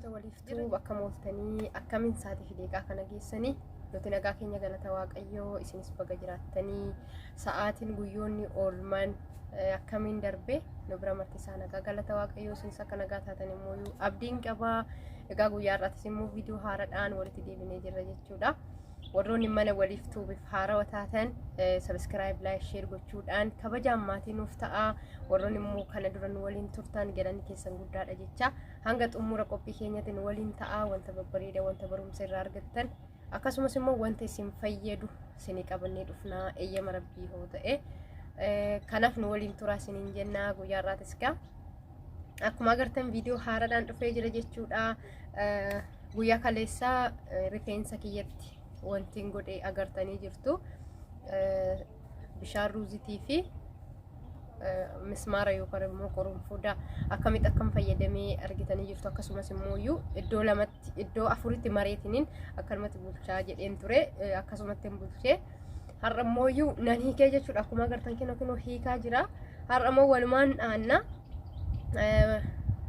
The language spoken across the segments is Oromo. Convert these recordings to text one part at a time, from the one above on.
Hordoftoota waliiftuu bakka mooltanii akkamiin sa'aatii fi deeqaa kana geessanii nuti nagaa keenya galata Waaqayyoo, isinis baga jiraattanii. Sa'aatiin guyyoonni oolmaan akkamiin darbe? Nu bira marti isaa nagaa, galata Waaqayyoo. Isinis akka nagaa taatan immoo abdiin qabaa. Egaa guyyaa har'aatis immoo viidiyoo haaraadhaan walitti deebinee jirra jechuudha. Warroonni mana waliif tuubiif haarawa taatan subscribe, like, share gochuudhaan kabajaan maatii nuuf ta'a. Warroonni immoo kana dura nu waliin turtan galanni keessan guddaadha jecha hanga xumura qophii keenyatti nu waliin ta'a. Wanta babbareeda, wanta barumsa irraa argattan, akkasumas immoo wanta isin fayyadu isinii qabannee dhufnaa, eeyyama Rabbii hoo ta'e. Kanaaf nu waliin turaa isiniin jennaa. Guyyaa har'aatis gaa akkuma agartan viidiyoo haaraadhaan dhufee jira jechuudha. Guyyaa kaleessaa rifeensa kiyyatti wanti hin godhe agartanii jirtu. Bishaan ruuzitii fi mismaara yookaan immoo qurunfuda akkamitti akkam fayyadamee argitanii jirtu. Akkasumas immoo iyyuu iddoo lamatti, iddoo afuritti mareetiniin akkanumatti bulchaa jedheen ture, akkasumatti hin bulchee. Har'a immoo iyyuu nan hiikee jechuudha. Akkuma agartan kinoo kinoo hiikaa jira. Har'a immoo walumaan dhaanna.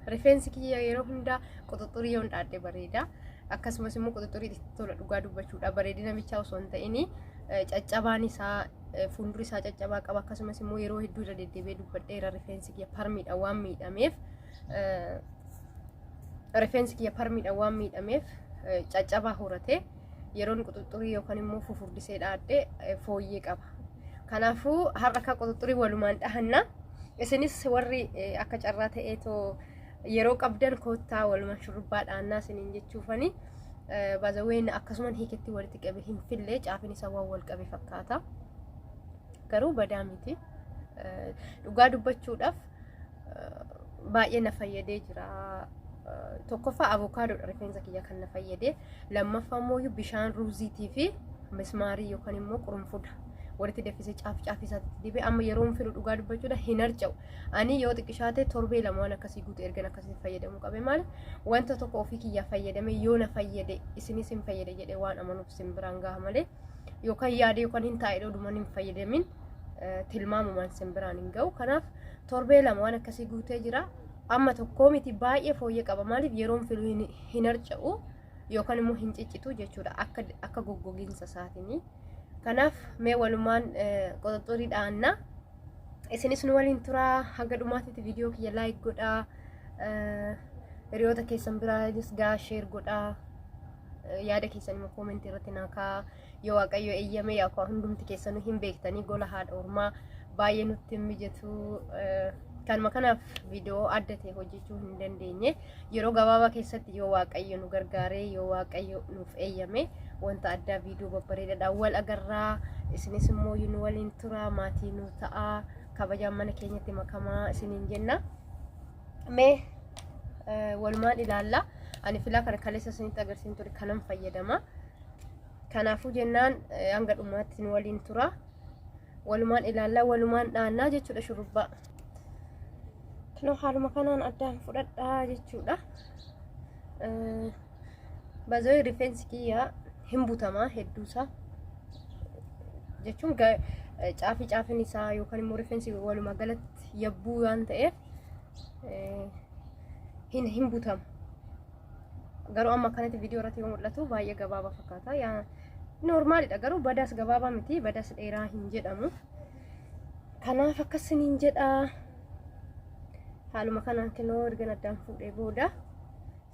Rifeensi kiyya yeroo hundaa quxuxurii yoon dhaadhe bareeda. Akkasumas immoo quxuxurii itti tola, dhugaa dubbachuudha. Bareedina bichaa osoo hin ta'in caccabaan isaa, fuulduri isaa caccabaa qaba. Akkasumas immoo yeroo hedduu irra deddeebi'ee dubbadheera, rifeensi kiyya parmiidhaan waan miidhameef, rifeensi kiyya parmiidhaan waan miidhameef caccabaa horate. Yeroon quxuxurii yookaan immoo fufurdisee dhaadhe fooyyee qaba. Kanaafuu har'a akka quxuxurii walumaan dhahanna. Isinis warri akka carraa ta'eetoo yeroo qabdan koottaa walumaan shurrubbaa dhaannaa isiniin jechuufani. Baazaween akkasuman hiiketti walitti qabe hin fille, caafin isaa waan wal qabe fakkaata. Garuu badaa miti. Dhugaa dubbachuudhaaf baay'ee na fayyadee jira. Tokkoffaa avokaadoodha rifeensa kiyya kan na fayyade. Lammaffaa immoo bishaan ruuziitii fi mismaarii yookaan immoo qurunfuda walitti danfisee caaf caafii isaatti dibee amma yeroo hin filu, dhugaa dubbachuudha, hin harca'u. Ani yoo xiqqishaate torbee 2 waan akkasii guutu ergan akkasii fayyadamuu qabe. Maali, wanta tokko ofii kiyyaa fayyadame yoo na fayyade isinis hin fayyade jedhee waan amanuuf isin biraan gaha malee, yookaan yaade yookaan hin taa'e odumaan hin fayyadamin tilmaamumaan isin biraan hin ga'u. Kanaaf torbee 2 waan akkasii guutee jira. Amma tokkoo miti, baay'ee fooyyee qaba. Maaliif, yeroon filu hin harca'u yookaan immoo hin ciccitu jechuudha, akka goggogiinsa isaatiin. Kanaaf mee walumaan qoxoxorii dhaanna. Isinis nu waliin turaa haga dhumaatitti. Viidiyoo kiyya like godhaa. Hiriyoota keessan biraanis gaa share godhaa. Yaada keessan immoo koomentii irratti naa kaa'aa. Yoo Waaqayyo eeyyame, yaa hundumti keessanuu hin beektanii, gola haadha ormaa baay'ee nutti hin mijatu. Kanuma kanaaf viidiyoo adda ta'e hojjechuu hin dandeenye. Yeroo gabaabaa keessatti yoo Waaqayyo nu gargaaree, yoo Waaqayyo nuuf eeyyame, wanta addaa viidiyoo babbareedaadhaan wal agarraa. Isinis immoo nu waliin turaa, maatii nu ta'aa, kabajaan mana keenyatti makamaa isiniin jenna. Mee walumaan ilaalla. Ani filaa kana kaleessa isinitti agarsiin ture, kanan fayyadama. Kanaafuu jennaan hanga dhumaatti nu waliin tura. Walumaan ilaallaa, walumaan dhaannaa jechuudha shurrubbaa. Kunoo haaluma kanaan addaan fudhadhaa jechuudha. Bazoo rifeensi kiyya hin butamaa hedduusaa jechuun caafii caafin isaa yookaan immoo rifeensi walumaa galatti yabbuu waan ta'eef hin butamu. Garuu amma akkanatti viidiyoo irratti yoo mul'atu baay'ee gabaabaa fakkaata. Yaa noormaalidha, garuu badaas gabaabaa miti, badaas dheeraa hin jedhamu. Kanaaf akkasiniin jedha. Haaluma kanaan kinoo erga addaan fuudhee booda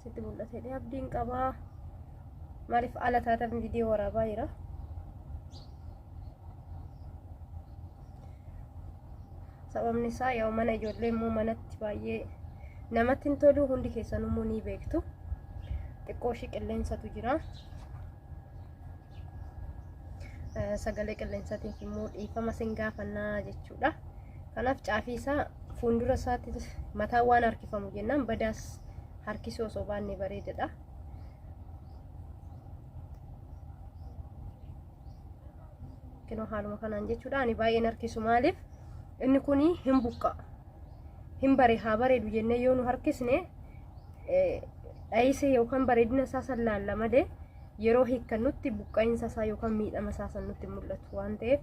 sitti mul'atee abdiin qabaa. Maaliif ala taatan viidiyoo waraabaa jira. Sababni isaa yoo mana ijoollee immoo manatti baay'ee namatti hin tolu, hundi keessan immoo ni beektu. Xiqqoo ishii qilleensatu jira. Sagalee qilleensatiif immoo dhiifama sin gaafannaa jechuudha. Kanaaf caafii isaa fuuldura isaatti mataa waan harkifamu jennaan badaas harkisuu osoo baanne bareedadha. Kinoo haaluma kanaan jechuudha. Ani baay'een harkisu, maaliif, inni kun hin buqqa'a. Hin bare haa bareedu jennee yoo nu harkisne dhayisee yookaan bareedina isaa san laalla malee, yeroo hiikkannutti buqqa'iinsa isaa yookaan miidhama isaa san nutti mul'atu waan ta'eef,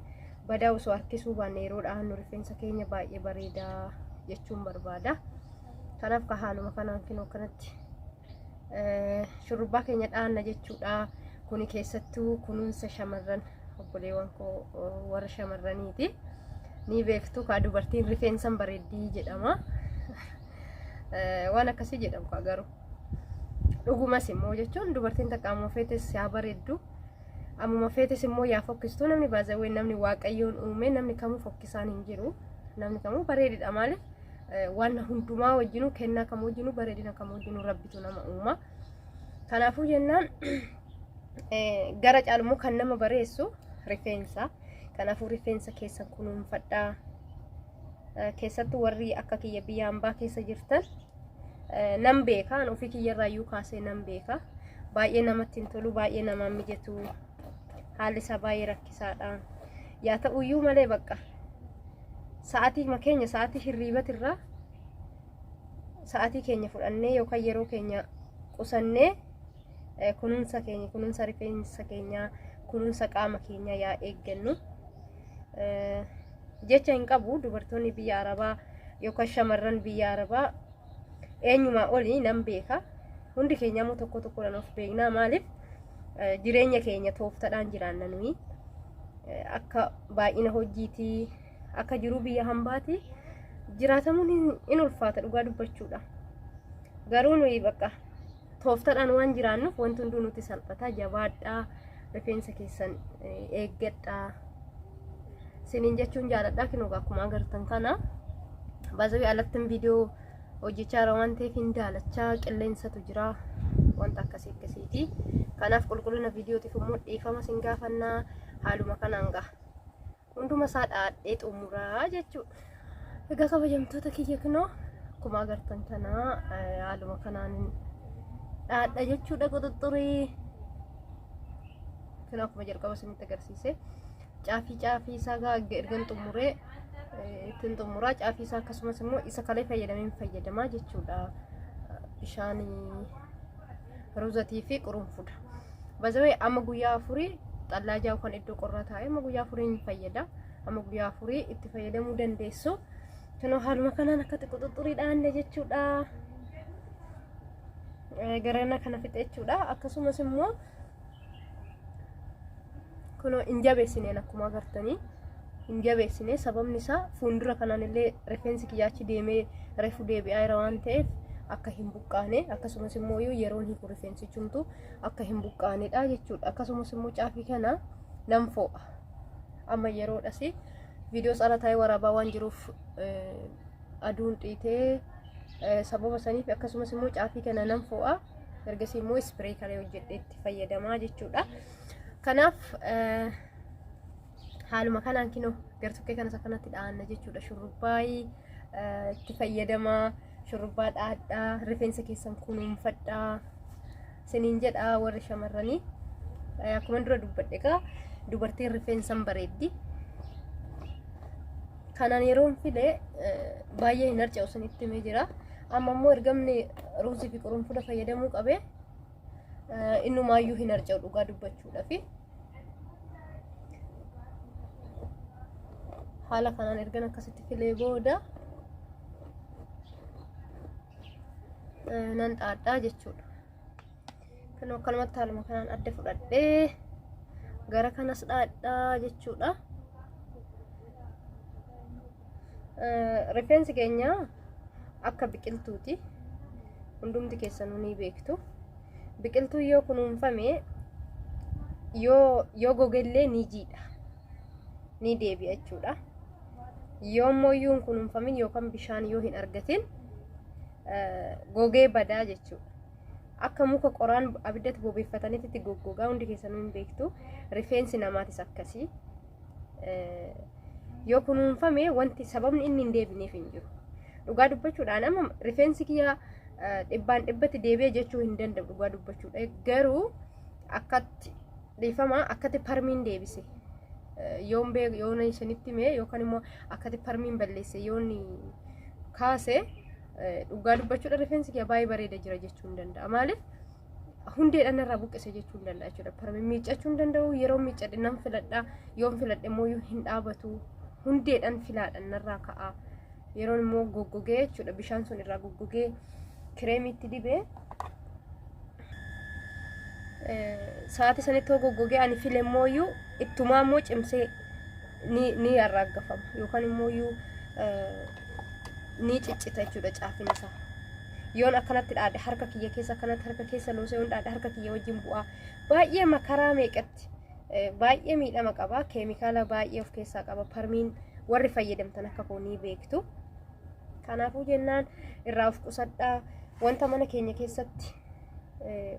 badaa osoo harkisuu baanne yeroo dhahannu rifeensa keenya baay'ee bareedaa jechuun barbaada. Kanaaf ka haaluma kanaan kinoo kanatti Shurrubbaa keenya dhaanna jechuudha. Kuni keessattuu kunuunsa shamarran obboleewwan koo warra shamarraniiti. Ni beektu kaa, dubartiin rifeensan bareeddii jedhama. Waan akkasii jedhamu kaa, garuu dhugumas immoo jechuun dubartiin takka amma feetes yaa bareeddu, ammuma feetes immoo yaa fokkistuu, namni baazawwee namni Waaqayyoon uume namni kamuu fokkisaan hin jiru, namni kamuu bareedidha. Maaliif? Waan hundumaa wajjinuu, kennaa kamuu wajjinuu, bareedina kamuu wajjinuu Rabbitu nama uuma. Kanaafuu jennaan gara caalummoo kan nama bareessu rifeensa. Kanaafuu rifeensa keessan kunuunfadhaa. Keessattuu warri akka kiyya biyya hambaa keessa jirtan nan beeka. An ofii kiyyarraayyuu kaasee nan beeka. Baay'ee namatti hin tolu, baay'ee namaan mijatu. Haalli isaa baay'ee rakkisaadha. Yaa ta'uyyuu malee bakka sa'aatii keenya, sa'aatii hirriibatirraa sa'aatii keenya fudhannee yookaan yeroo keenya qusannee kunuunsa keenya, kunuunsa rifeensa keenyaa, kunuunsa qaama keenyaa yaa eeggannu. Jecha hin qabu, dubartoonni biyya Arabaa yookaan shamarran biyya Arabaa eenyumaa olii nan beeka. Hundi keenya immoo tokko tokkodhaan of beeknaa. Maaliif? Jireenya keenya tooftadhaan jiraanna nuyi. Akka baay'ina hojiitii, akka jiruu biyya hambaatii jiraatamuun in ulfaata dhugaa dubbachuudha. Garuu nuyi bakka tooftadhaan waan jiraannuuf wanti hunduu nutti salphata. Jabaadhaa, rifeensa keessan eeggadhaa. Siniin jechuun jaaladhaa. Kinoo akkuma agartan kana baazawii alattiin viidiyoo hojjechaa jira waan ta'eef hin daalachaa, qilleensatu jira, wanta akkasii akkasiiti. Kanaaf qulqullina viidiyootiif immoo dhiifama sin gaafannaa. Haaluma kanaan gaha. Hunduma isaa dhaadhee xumuraa jechuudha. Egaa kabajamtoota kiyya, kinoo akkuma agartan kana haaluma kanaan dhaadha jechuudha quxuxurii. Kinoo akkuma jalqaba isinitti agarsiise caafii caafii isaa gaa ergan xumuree ittiin xumuraa. Caafii isaa akkasumas immoo isa kalee fayyadameen fayyadamaa jechuudha. Bishaan ruuzatii fi qurunfuda. Bazawee amma guyyaa 4 xallaa jaa'u kan iddoo qorraa taa'e amma guyyaa 4 hin fayyada. Amma guyyaa 4 itti fayyadamuu dandeessu. Kunoo haaluma kanaan akka quxuxurii dhaanne jechuudha. Garana kana fixe jechuudha. Akkasumas immoo kunoo hin jabeessineen, akkuma agartanii hin jabeessine. Sababni isaa fuuldura kanaan illee rifeensi kiyyaachi deemee reefu deebi'aa jira waan ta'eef akka hin buqqaane, akkasumas immoo yeroon hiiku rifeensichumtu akka hin buqqaanedha jechuudha. Akkasumas immoo caafii kana nan fo'a. Amma yeroodhas viidiyoos ala taa'ee waraabaa waan jiruuf aduun dhiitee sababa saniif, akkasumas immoo caafii kana nan fo'a. Ergasii immoo spray kana hojjedhee itti fayyadamaa jechuudha. Kanaaf haaluma kanaan kinoo gartokkee kanas akkanatti dhaanna jechuudha. Shurrubbaayii itti fayyadamaa, shurrubbaa dhaadhaa, rifeensa keessan kunuunfadhaa siniin jedha warri shamarranii. Akkuma dura dubbadhe egaa dubartiin rifeensan bareeddi. Kanaan yeroon file baay'ee hin harca'u sinitti himee jira. Amma immoo ergamni ruuzii fi qurunfuda fayyadamuu qabee innumaayyuu hin harca'u dhugaa dubbachuudhaafi. Haala kanaan ergan akkasitti filee booda nan xaadhaa jechuudha. Kan akkanumatti haaluma kanaan adda fudhadhee gara kanas dhaadhaa jechuudha. Rifeensi keenya akka biqiltuuti. Hundumti keessanuu ni beektu. Biqiltuun yoo kunuunfame, yoo gogellee ni jiidha. Ni deebi'a jechuudha. Yoo immoo iyyuu hin kunuunfamin yookaan bishaan yoo hin argatin gogee badaa jechuudha. Akka muka qoraan abiddatti bobeeffatanitti goggogaa, hundi keessanuu hin beektu. Rifeensi namaatis akkasii. Yoo kunuunfame wanti sababni inni hin deebineef hin jiru. Dhugaa dubbachuudhaan amma rifeensi kiyya dhibbaan dhibbatti deebi'e jechuu hin danda'u dhugaa dubbachuudha. Garuu akkatti dhiifama akkatti parmiin deebise yoon beeku yoon isinitti hime yookaan immoo akkatti parmiin balleesse yoon kaase, dhugaa dubbachuudha rifeensi kiyya baay'ee bareeda jira jechuu hin danda'a. Maaliif? Hundeedhaan irraa buqqise jechuu hin danda'a jechuudha. Parmiin miiccachuu hin danda'u. Yeroo miiccadhe nan filadha, yoon filadhe immoo hin dhaabatu, hundeedhaan filaadhaan narraa ka'a. Yeroon immoo goggogee jechuudha, bishaan sun irraa goggogee kireemiitti dibee Sa'aatii sanitti hoo goggogee ani file immooyyuu ittumaa immoo cimsee ni arraaggafama yookaan immooyyuu ni ciccita jechuudha caafin isaa. Yoon akkanatti dhaadhe harka kiyya keessa, akkanatti harka keessa loosee yoon dhaadhe harka kiyya wajjin bu'aa. Baay'ee makaraa meeqatti baay'ee miidhama qaba. Keemikaala baay'ee of keessaa qaba. Parmiin warri fayyadamtan akka koo ni beektu. Kanaafuu jennaan irraa of qusadhaa. Wanta mana keenya keessatti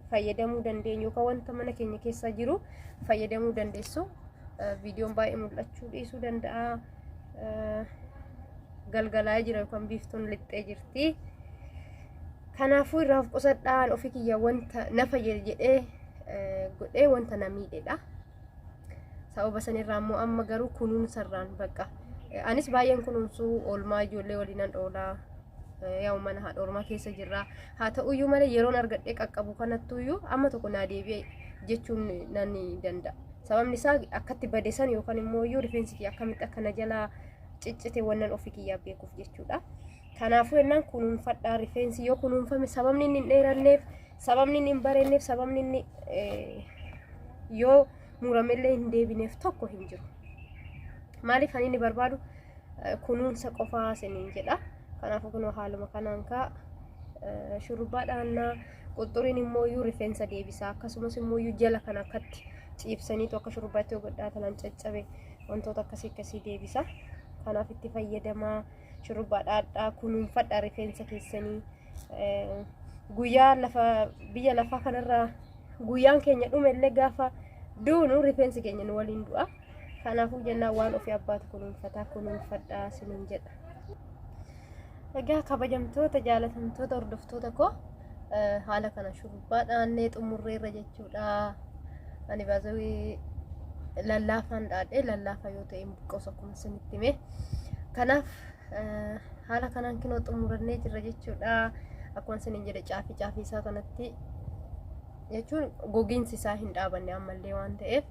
fayyadamuu dandeenyu yookaan wanta mana keenya keessa jiru fayyadamuu dandeessu. Viidiyoon baay'ee mul'achuu dhiisuu danda'a. Galgalaa'ee jira yookaan biiftuun lixxee jirti. Kanaafuu irraa of qusadhaan ofii kiyya wanta na fayyada jedhee godhee wanta na miidhedha. Sababa sanirraa immoo amma garuu kunuunsarraan bakka anis baay'een kunuunsuu oolmaa ijoollee waliinan oolaa, yaa'u mana haadha ormaa keessa jirra. Haa ta'uyyuu malee yeroon argadhee qaqqabu kanattuyyuu amma tokko naa deebi'e jechuun nan danda'a. Sababni isaa akkatti bade san yookaan immoo iyyuu rifeensi kiyya akkamitti akka na jalaa ciccite wannan ofii kiyyaa beekuuf jechuudha. Kanaafuu jennaan kunuunfadhaa. Rifeensi yoo kunuunfame sababni inni hin dheeranneef, sababni inni hin bareenneef, sababni inni yoo muramellee hin deebineef tokko hin jiru. Maaliif kan inni barbaadu kunuunsa qofaa isiniin jedha. Kanaafuu kunoo haaluma kanaan kaa shurrubbaa dhaannaa. Qulxuriin immoo iyyuu rifeensa deebisaa, akkasumas immoo iyyuu jala kan akkatti ciibsaniitu akka shurrubbaatti yoo godhaatan caccabe wantoota akkasii akkasii deebisa. Kanaaf itti fayyadamaa, shurrubbaa dhaadhaa, kunuunfadhaa rifeensa keessanii. Guyyaa lafa biyya lafaa kanarraa guyyaan keenya dhume illee gaafa duunu rifeensi keenya nu waliin du'a. Kanaafuu jennaan waan ofii abbaatu kunuunfataa, kunuunfadhaa isiniin jedha. Egaa kabajamtoota jaalatamtoota hordoftoota koo, haala kana shurrubbaa dhaannee xumurreerra jechuudha. Ani baazawii lallaafaan dhaadhee, lallaafa yoo ta'e hin buqqoosu akkuma isinitti hime. Kanaaf haala kanaan kinoo xumurannee jirra jechuudha. Akkuma isiniin jedhe caafii caafii isaa kanatti jechuun gogiinsi isaa hin dhaabanne ammallee waan ta'eef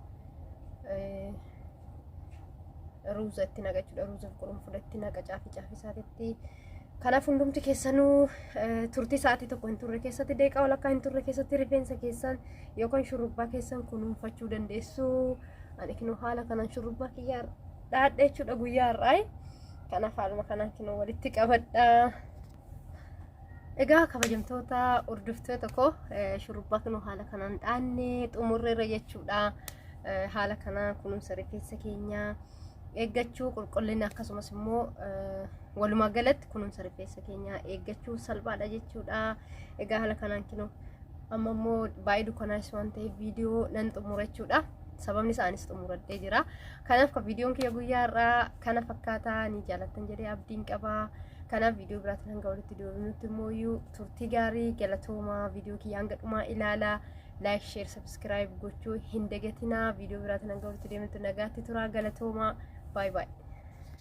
ruuza itti naqa jechuudha. Ruuza qurunfuda itti naqa caafii caafii isaatitti. Kanaaf hundumti keessanuu turtii sa'aatii tokko hin turre keessatti, deeqaa walakkaa hin turre keessatti rifeensa keessan yookaan shurrubbaa keessan kunuunfachuu dandeessu. Ani kinoo haala kanaan shurrubbaa kiyyaa dhaadhe jechuudha guyyaa har'aa. Kanaaf haaluma kanaan kinoo walitti qabadha. Egaa kabajamtoota hordoftoota koo, shurrubbaa kinoo haala kanaan dhaannee xumurreerra jechuudha. Haala kanaan kunuunsa rifeensa keenyaa eeggachuu, qulqullina, akkasumas immoo walumaa galatti kunuunsa rifeensa keenyaa eeggachuu salphaadha jechuudha. Egaa haala kanaan kinoo amma immoo baay'ee dukkanaas waan ta'eef viidiyoo nan xumura jechuudha. Sababni isaa anis xumuradhee jira. Kanaaf kan viidiyoon kiyya guyyaa har'aa kana fakkaataa ni jaalattan jedhee abdiin qaba. Kanaaf viidiyoo biraatiin hanga walitti deebinutti immoo turtii gaarii, galatoomaa. Viidiyoo kiyya hanga dhumaa ilaalaa. Like, share, subscribe gochuu hin dagatinaa. Viidiyoo biraatiin hanga walitti deebinutti nagaatti turaa, galatoomaa. Baay'ee baay'ee.